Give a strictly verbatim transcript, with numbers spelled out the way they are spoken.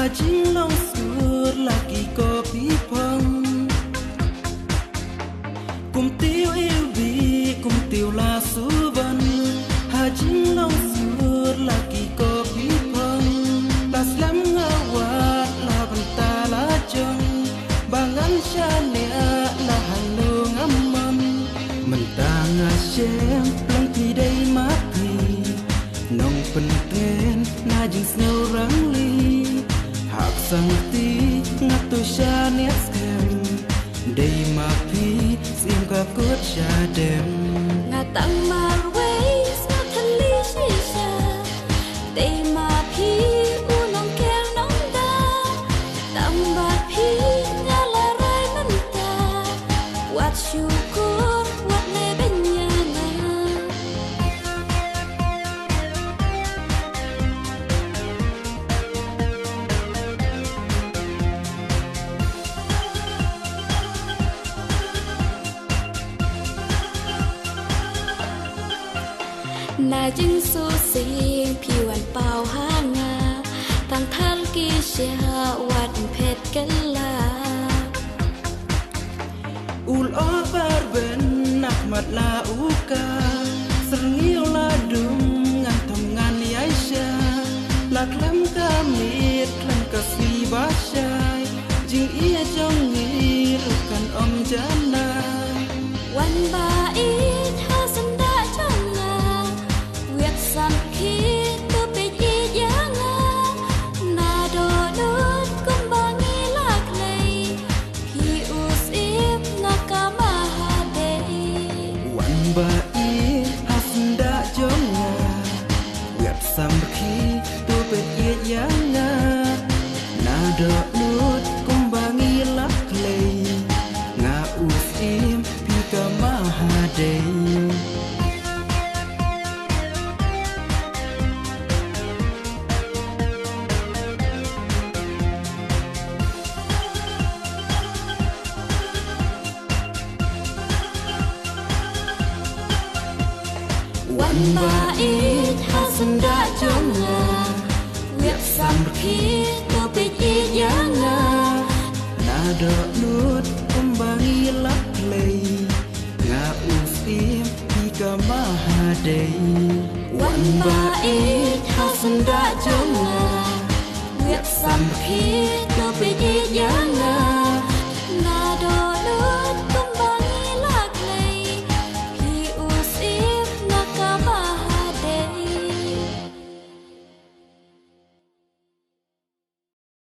Jinglong skur la ki ko phi phong. Kum tiew iw bi, kum tiew la suban. Ha jinglong skur la ki ko phi phong. La slem nga wad la bynta la jong. Ba ngan shaniah la hangno ngam mon. Mynta nga shem pleng phi dei ma phi. Nongpyntngen na jingsngew rangli. Hap sangti nga tu shaniah skhem. Dei ma phi siem ka kut shadem. Nga tang marwei sngewthuh li shisha. Dei ma phi u nongker nongda. Tang bad phi nga la rai mynta. Wat shukor wat leh beiñ ïa nga. Na jingsngewsih phi wan paw ha nga. Tang thar ki sha wat phet kylla. Ul o par ben nak mat la u ka. Syrngiew la dum ngan thom ngan ïaisha. La khlem ka miet khlem ka sngi ba shai. Jingïeit jong ngi ruh kan ym janai. Wan ba ïeit ha syndah jong nga. Wiat sam khie to peit ïeit ïa nga. Na dohnud kumba ngi la khlei. Phi u syiem nga ka mahadei. Wan ba ïeit ha syndah jong nga. Wiat sam khie to peit ïeit ïa nga. Na dohnud kumba ngi la khlei. Nga u syiem phi ka mahadei. Wan ba ïeit ha syndah jong nga. Wiat sam khie to peit ïeit ïa nga. Na dohnud kumba ngi la khlei. Nga u syiem phi ka mahadei. Wan ba ïeit ha syndah jong nga. Wiat sam khie to peit ïeit ïa nga.